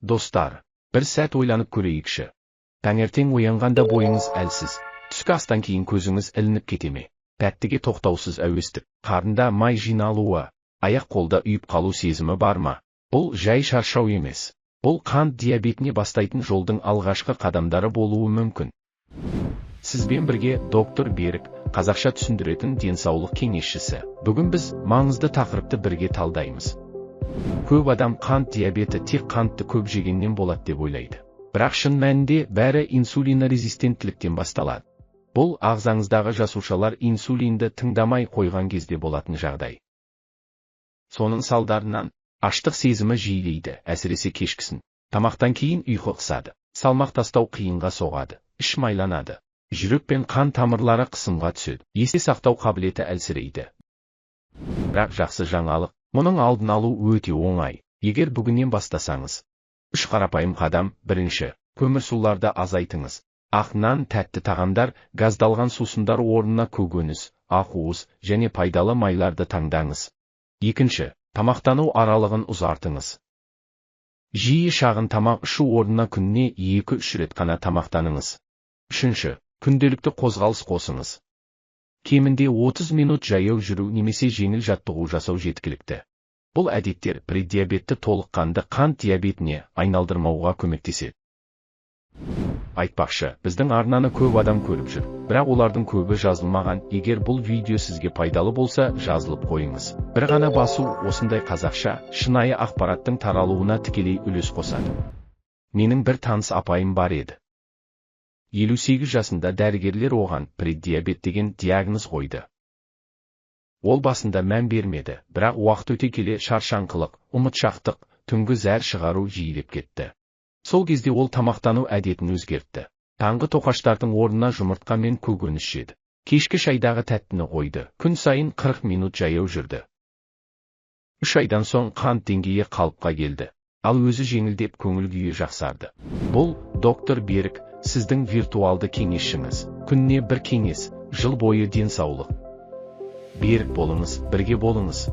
Достар, бір сәт ойланып көрейікші. Таңертең оянғанда бойыңыз әлсіз, түскі астан кейін көзіңіз ілініп кете ме? Тәттіге тоқтаусыз әуестік, қарында май жиналуы, аяқ-қолда ұйып қалу сезімі бар ма? Бұл жай шаршау емес. Бұл қант диабетіне бастайтын жолдың алғашқы қадамдары болуы мүмкін. Сізбен бірге доктор Берік, қазақша түсіндіретін денсаулық кеңесшісі. Бүгін біз маңызды тақырыпты бірге талдаймыз. Көп адам қант диабеті тек қантты көп жегеннен болады деп ойлайды. Бірақ шын мәнінде бәрі инсулинорезистенттіліктен басталады. Бұл ағзаңыздағы жасушалар инсулинді тыңдамай қойған кезде болатын жағдай. Соның салдарынан аштық сезімі жиілейді, әсіресе кешкісін. Тамақтан кейін ұйқы қысады, салмақ тастау қиынға соғады, іш майланады. Жүрек пен қан тамырлары қысымға түседі, есте сақтау қабілеті әлсірейді. Бірақ жақсы жаңалық, мұның алдын алу өте оңай, егер бүгіннен бастасаңыз. Үш қарапайым қадам: бірінші, көмірсуларды азайтыңыз. Ақ нан, тәтті тағамдар, газдалған сусындар орнына көкөніс, ақуыз және пайдалы майларды таңдаңыз. Екінші, тамақтану аралығын ұзартыңыз. Жиі шағын тамақ ішу орнына күніне 2-3 рет қана тамақтаныңыз. Үшінші, күнделікті қозғалыс қосыңыз. Кемінде 30 минут жаяу жүру немесе жеңіл жаттығу жасау жеткілікті. Бұл әдеттер преддиабетті толыққанды қант диабетіне айналдырмауға көмектеседі. Айтпақшы, біздің арнаны көп адам көріп жүр, бірақ олардың көбі жазылмаған. Егер бұл видео сізге пайдалы болса, жазылып қойыңыз. Бір ғана басу осындай қазақша, шынайы ақпараттың таралуына тікелей үлес қосады. Менің бір таныс апайым бар еді. 58 жасында дәрігерлер оған преддиабет деген диагноз қойды. Ол басында мән бермеді, бірақ уақыт өте келе шаршаңқылық, ұмытшақтық, түнгі зәр шығару жиілеп кетті. Сол кезде ол тамақтану әдетін өзгертті. Таңғы тоқаштардың орнына жұмыртқа мен көкөніс жеді. Кешкі шайдағы тәттіні қойды, күн сайын 40 минут жаяу жүрді. 3 айдан соң қант деңгейі қалыпқа келді. Ал өзі жеңілдеп, көңіл күйі жақсарды. Бұл доктор Берік, сіздің виртуалды кеңесшіңіз. Күніне бір кеңес, жыл бойы денсаулық. Берік болыңыз, бірге болыңыз.